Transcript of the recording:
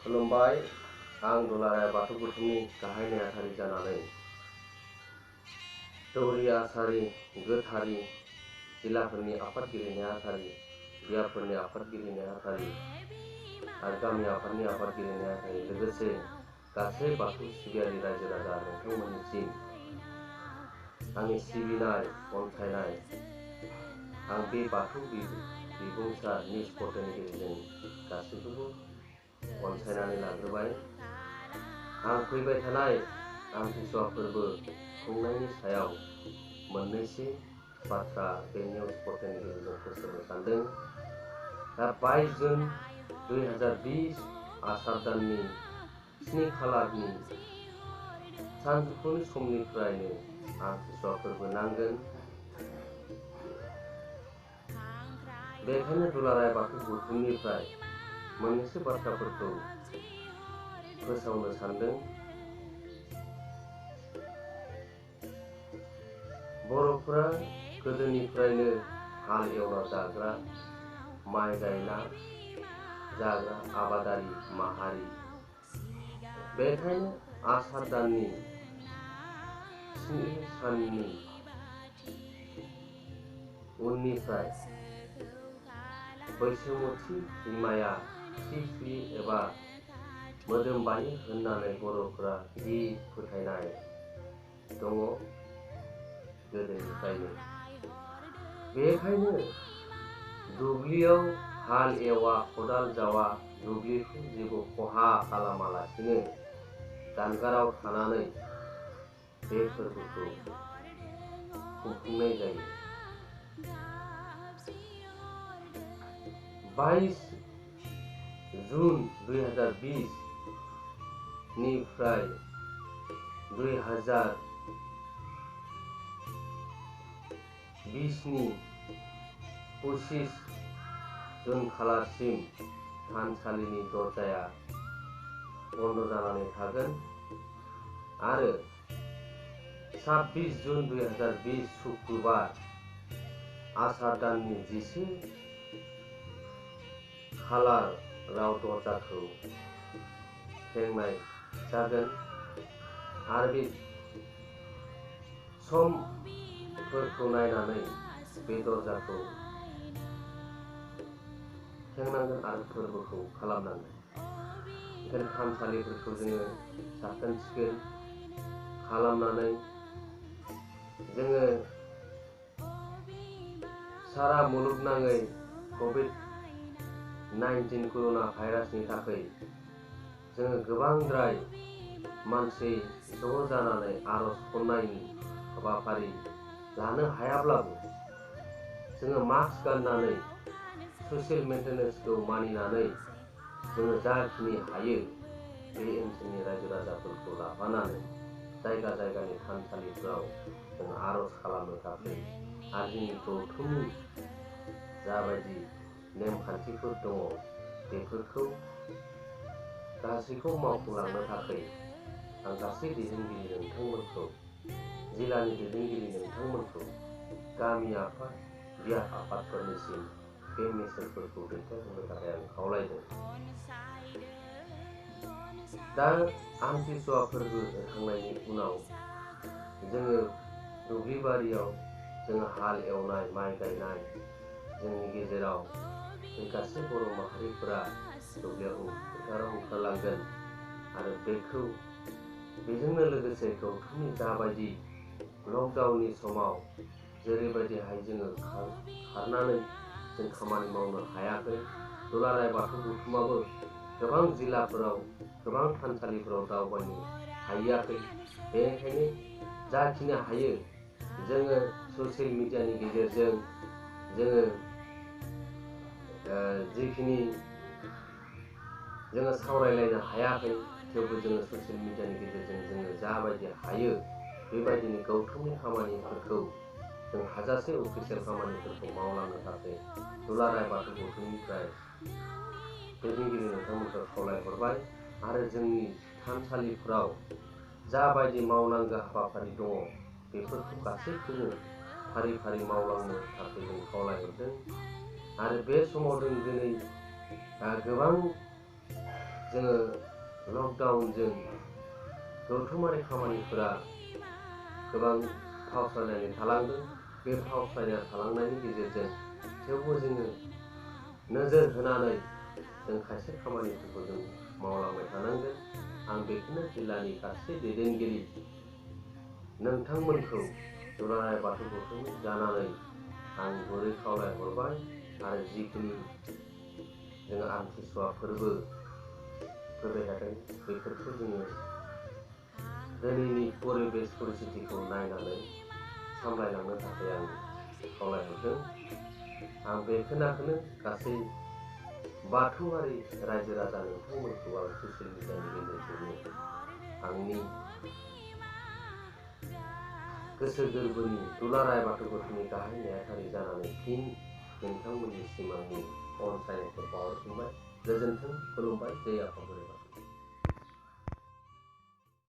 खुलुमबाय। आं दुलाराय बाथौ गौथुमनि गाहाय नेहाथारि जानानै दौरि आसारि गोथारि जिल्लाफोरनि आफादगिरि नेहाथारि, बियाफोरनि आफादगिरि नेहाथारि आरो गामि आफादनि आफादगिरि नेहाथारि लोगोसे गासै बाथौ सिबियारि रायजो राजा नोंथांमोननिसिम आंनि सिबिनाय अनसायनाय आं बे बाथौ बिबुंसार निउस पर्टेलनि गेजेरजों गासैखौबो अनसायनानै लाग्रोबाय। आं फैबाय थानाय आमथिसुवा फोरबो खुंनायनि सायाव मोननैसो बाथ्रा बे निउस पर्टेलनि गेजेरजों फोसावनो सानदों। दा 22 जुन 2020 आसार दाननि 7 खालारनि सानजौफुनि समनिफ्रायनो आमथिसुवा फोरबो नांगोन। बेखायनो दुलाराय बाथौ गौथुमनिफ्राय मोननैसो बाथ्राफोरखौ फोसावनो सानदों। बर'फोरा गोदोनिफ्रायनो हाल एवना जाग्रा, माइ गायना जाग्रा आबादारि माहारि। बेखायनो आसार दाननि 7 साननि उननिफ्राय बैसोमुथि बिमाया खि एबा मोदोम बायो होननानै बर'फोरा जि फोथायनाय दङ गोदोनिफ्रायनो। बेखायनो दुब्लियाव हाल एवा, खदाल जावा, दुब्लिखौ जेबो खहा खालामालासिनो जानगाराव थानानै बे फोरबोखौ खुंफुंनाय जायो। 22 जुन 2020 निफ्राय 2020 नि 25 जुन खालारसिम थानसालिनि दरजाया बन्द जानानै थागोन आरो 26 जुन 2020 शुक्रबार आसार दाननि 10 खालाराव दरजाखौ खेंनाय जागोन आरो बे समफोरखौ नायनानै बे दरजाखौ खेंनांगोन आरो फोरबोखौ खालामनांगोन। बेखायनो थानसालिफोरखौ जोङो साखोन सिखोन खालामनानै जोङो सारा मुलुगनाङै COVID-19 कर'ना भाइरासनि थाखाय जोङो गोबांद्राय मानसि ज' जानानै आर'ज खन्नायनि हाबाफारि लानो हायाब्लाबो जोङो मास्क गाननानै ससियेल मेन्टेनेन्सखौ मानिनानै जोङो जाखिनि हायो बे ओनसोलनि रायजो राजाफोरखौ लाफानानै जायगा जायगानि थानसालिफोराव जों आर'ज खालामनो थाखाय आरो जोंनि गौथुमनि जाबायदि नेमखान्थिफोर दङ बेफोरखौ गासैखौ मावफुंलांनो थाखाय आं गासै दैदेनगिरि नोंथांमोनखौ, जिल्लानि दैदेनगिरि नोंथांमोनखौ, गामि आफाद, बिया आफादफोरनिसिम बे मेसेजफोरखौ दैथायहरनो थाखाय आं खावलायदों। दा आमथिसुवा फोरबो होखांनायनि उनाव जोङो दुब्लि बारियाव जोङो हाल एवनाय, माइ गायनाय जोंनि गेजेराव गासै बर' माहारिफोरा दुब्लियाव फोथाराव ओंखारलांगोन आरो बेजोंनो लोगोसे गौथुमनि जाबायदि लकडाउननि समाव जेरैबायदिहाय जोङो खारनानै जों खामानि मावनो हायाखै, दुलाराय बाथौ गौथुमाबो गोबां जिल्लाफोराव गोबां थानसालिफोराव दावबायनो हायाखै। बेनिखायनो जाखिनि हायो जोङो ससियेल मिडियानि गेजेरजों जोङो जिखिनि जोङो सावरायलायनो हायाखै थेवबो जोङो ससियेल मिडियानि गेजेरजों जोङो जाबायदि हायो बेबायदिनो गौथुमनि खामानिफोरखौ जों हाजासे अफिसियेल खामानिफोरखौ मावलांनो थाखाय दुलाराय बाथौ गौथुमनिफ्राय दैदेनगिरि नोंथांमोनखौ खावलायहरबाय आरो जोंनि थानसालिफोराव जाबायदि मावनांगौ हाबाफारि दङ बेफोरखौ गासैखौबो फारि फारि मावलांनो थाखाय जों खावलायहरदों। आरो बे समाव जों दिनै गोबां जोङो लकडाउनजों गौथुमारि खामानिफोरा गोबां फावसायनानै थालांदों। बे फावसायना थालांनायनि गेजेरजों थेवबो जोङो नोजोर होनानै जों खायसे खामानिफोरखौ जों मावलांबाय थानांगोन। आं बेखौनो जिल्लानि गासै दैदेनगिरि नोंथांमोनखौ दुलाराय बाथौ गौथुमनि जानानै आं गुरै खावलायहरबाय। आरो जिखिनि जोङो आमथिसुवा फोरबो फैबाय थादों बेफोरखौ जोङो दिनैनि परिबेस परिस्थितिखौ नायनानै सामलायलांनो थाखाय आं खावलायहरदों। आं बे खोनाखौनो गासै बाथौआरि रायजो राजा नोंथांमोनखौ आं ससियेल मिडियानि गेजेरजोंनो आंनि गोसो गोरबोनि दुलाराय बाथौ गौथुमनि गाहाय नेहाथारि जानानै फिन नोंथांमोननि सिमांनि अनसायनायखौ बावहरफिनबाय। गोजोन्थों, खुलुमबाय, जै आफा बोराइ बाथौ।